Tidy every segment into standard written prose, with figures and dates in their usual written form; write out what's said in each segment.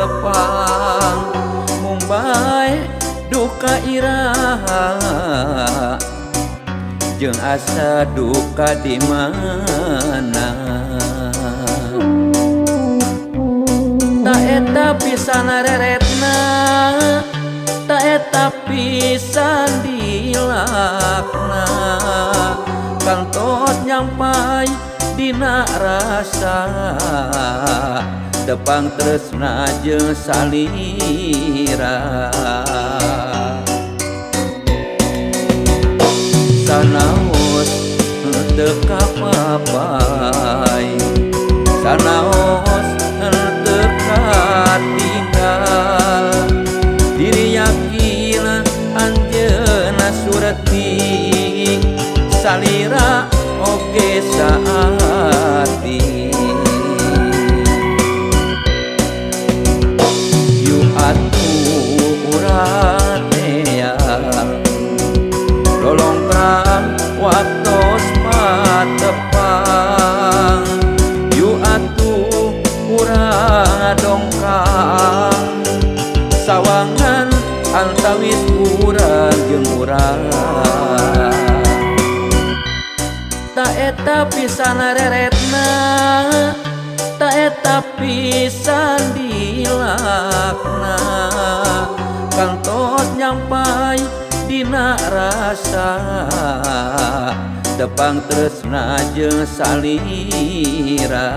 tepang mung bae duka iraha jeung asa duka di mana. Ta eta pisan reretna, ta eta pisan dilakna, kantos nyampai dina rasa tepang tresna jeung salira. Sanaos henteu kapapai, sanaos henteu katinggal, diri yakin anjeunna surti salira oge saati. Yu atuh urang tea lolongkrang waktos patepang, yu atuh urang dongkang sawangan antawis urang jeung urang. Ta eta pisan reretna, ta eta pisan dilakna, kantos nyampai dina rasa tepang tresna jeung salira.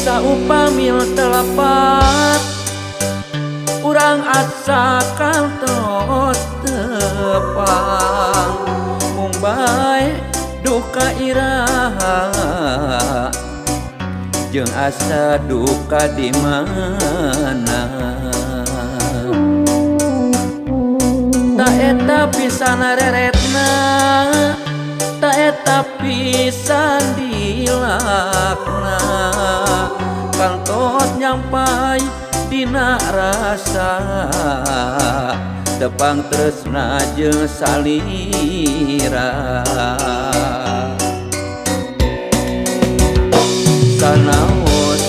Saupamil telepat urang asa kantos tepang mung bae duka iraha jeung asa duka di mana. Ta eta pisan reretna, ta eta pisan dilakna, kantos nyampai dina rasa tepang tresna jeung salira. Sanaos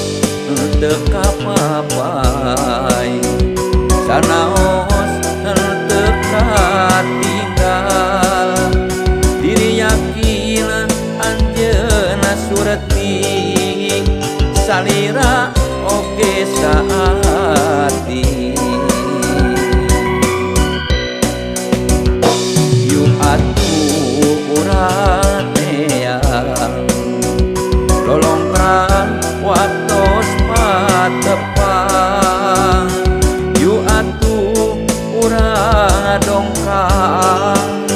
henteu kapapai, sanaos henteu katinggal, diri yakin anjeunna surti salira oge saati. Yu atuh urang tea lolongkrang waktos patepang, yu atuh urang dongkang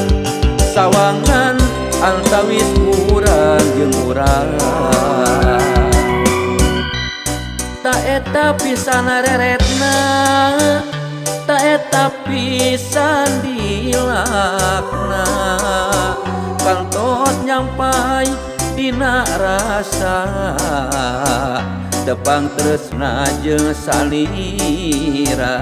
sawangan antawis urang jeung urang. Ta eta pisan reretna, ta eta pisan dilakna, kantos nyampai dina rasa tepang tresna jeung salira.